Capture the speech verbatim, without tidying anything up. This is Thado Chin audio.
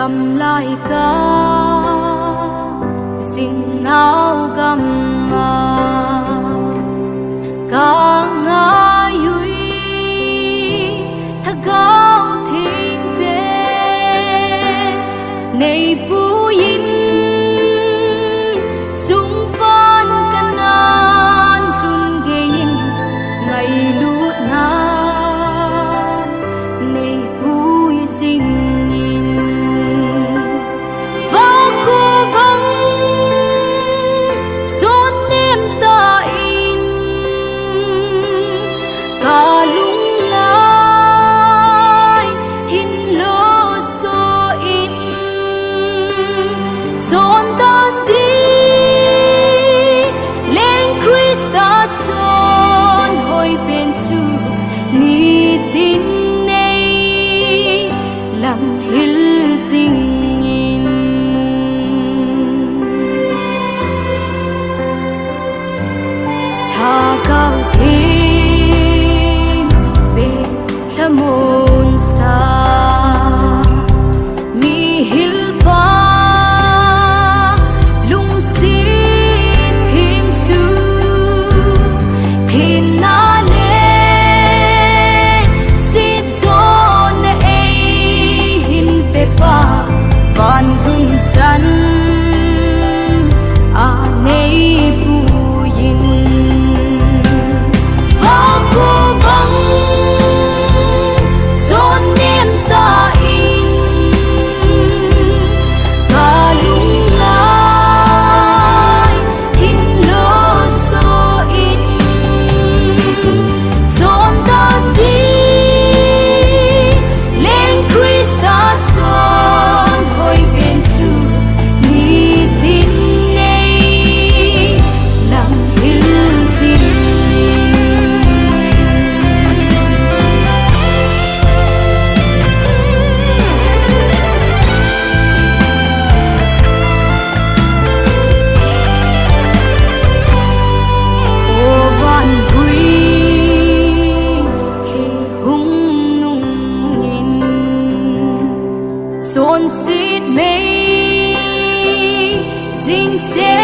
Gamlai ka, singnau gam a, ka ngai ui, Lhagao Theng pen, nei pui in, sungvan ka nan lhun gei in, ngailut nan, nei pui zing in. Vang ko bang, son nem ta in, ka lunglai, hin lo so in, son dan di, leng Christa son hoi pen chu, nitin nei lam hil zing in. Lhagao Theng pen lhamon sa, mi hil pa lungset thim chu, thenna le sit jona ei hin pe pa, van lhun chan a nei pui in. Vang ko bang, son nem ta in, ka lunglai, hin lo so in, son dan di, leng Christa son hoi pen chu, nitin nei lam hil zing in. O van hui, thli hung nung in, son sit mei, zing se